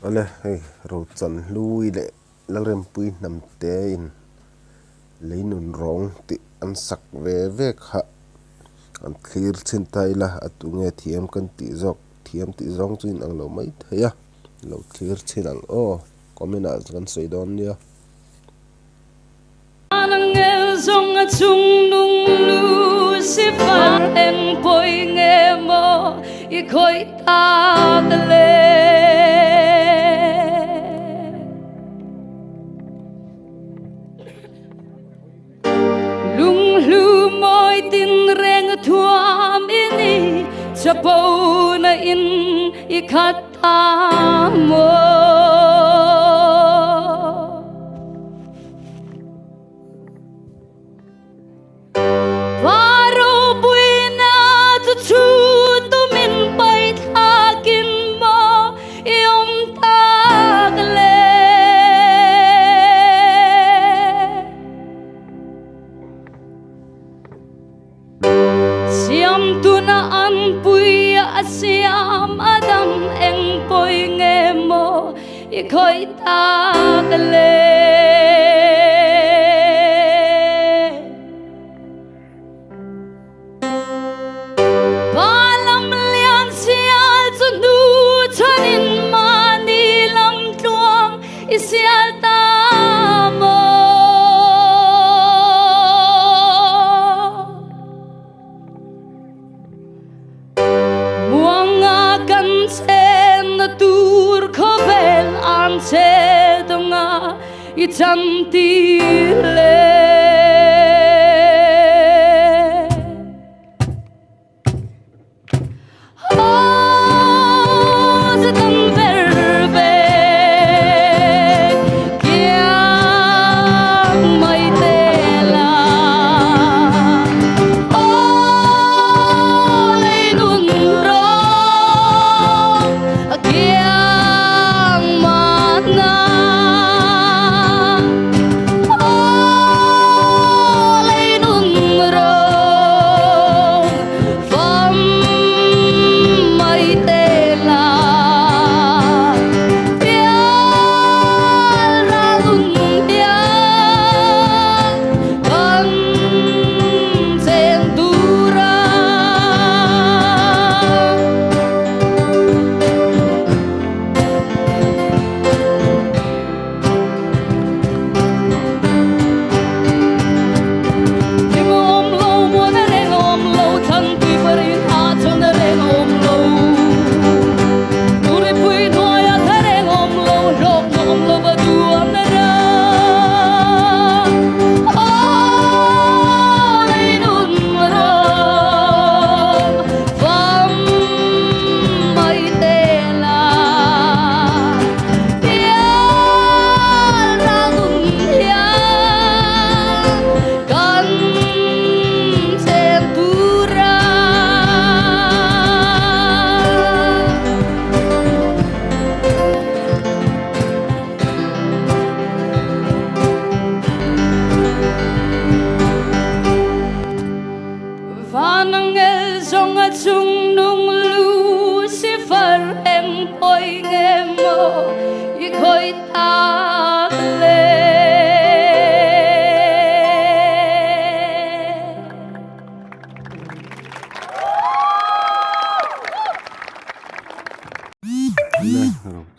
Awle hei Rochanhlui leh Lalrempui hnamte in lei nun rawng tih an sak ve ve kha an thlir chhin ta ila a tunge thiam kan tih zawk thiam tih zawng chu inang lo mai thei a lo thlir chhin ang aw comment ah kan sawi dawn nia.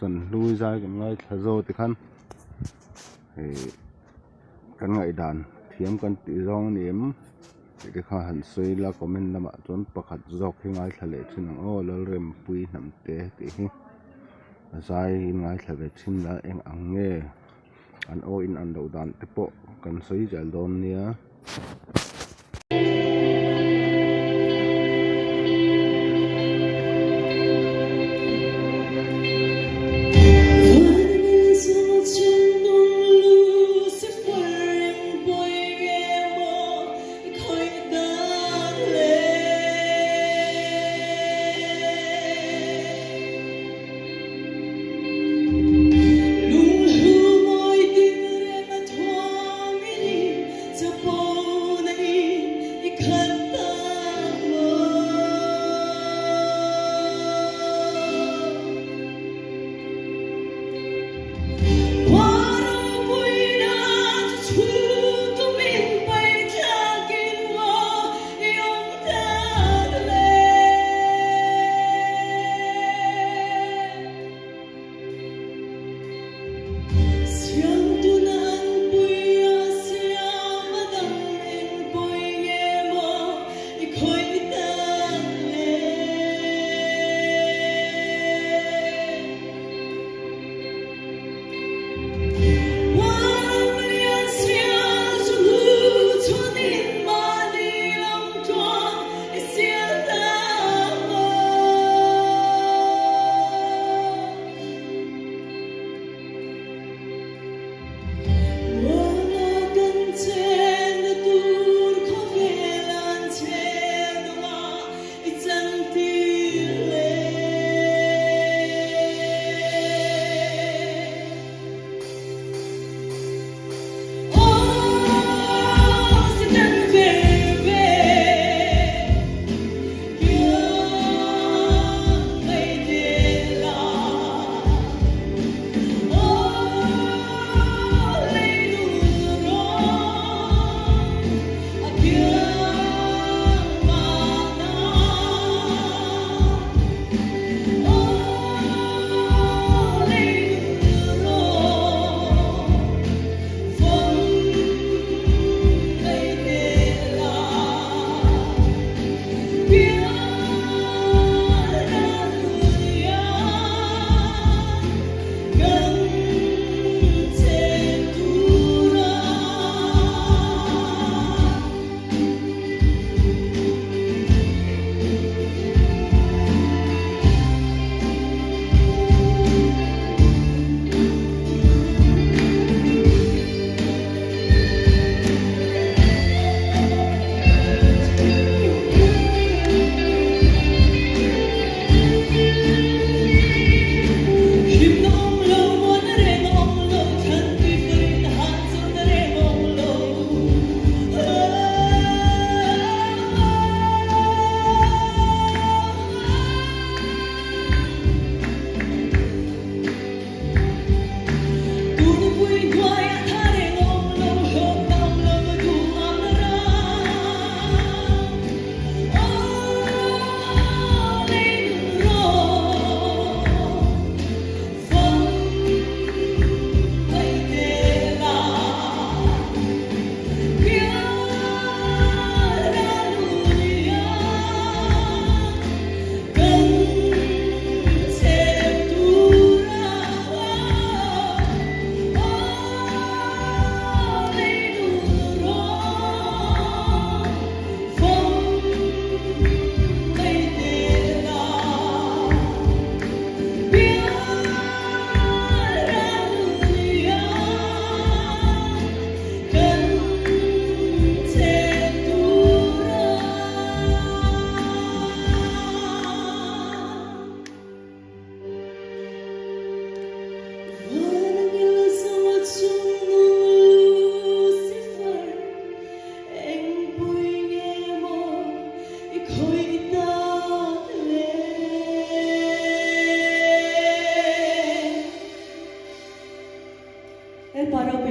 Chanhlui zai kan ngaithla zo tikhan ih kan ngaihdan thiam kan tih zawng a ni em tih te kha han sawi ila comment lamah chuan pakhat zawk hi ngaithla leh thin ang aw Lalrempui hnamte tih hi a zai in ngaithla ve thin a eng ang nge an aw in an loh dan te pawh kan sawi zel dawn nia.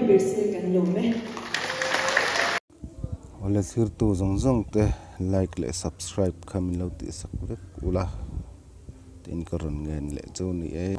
ber se kan lawm e. Awle thirtu zawng zawng te like leh subscribe kha min lo tihsak vek ula tiin ka rawn ngen leh chu ni e.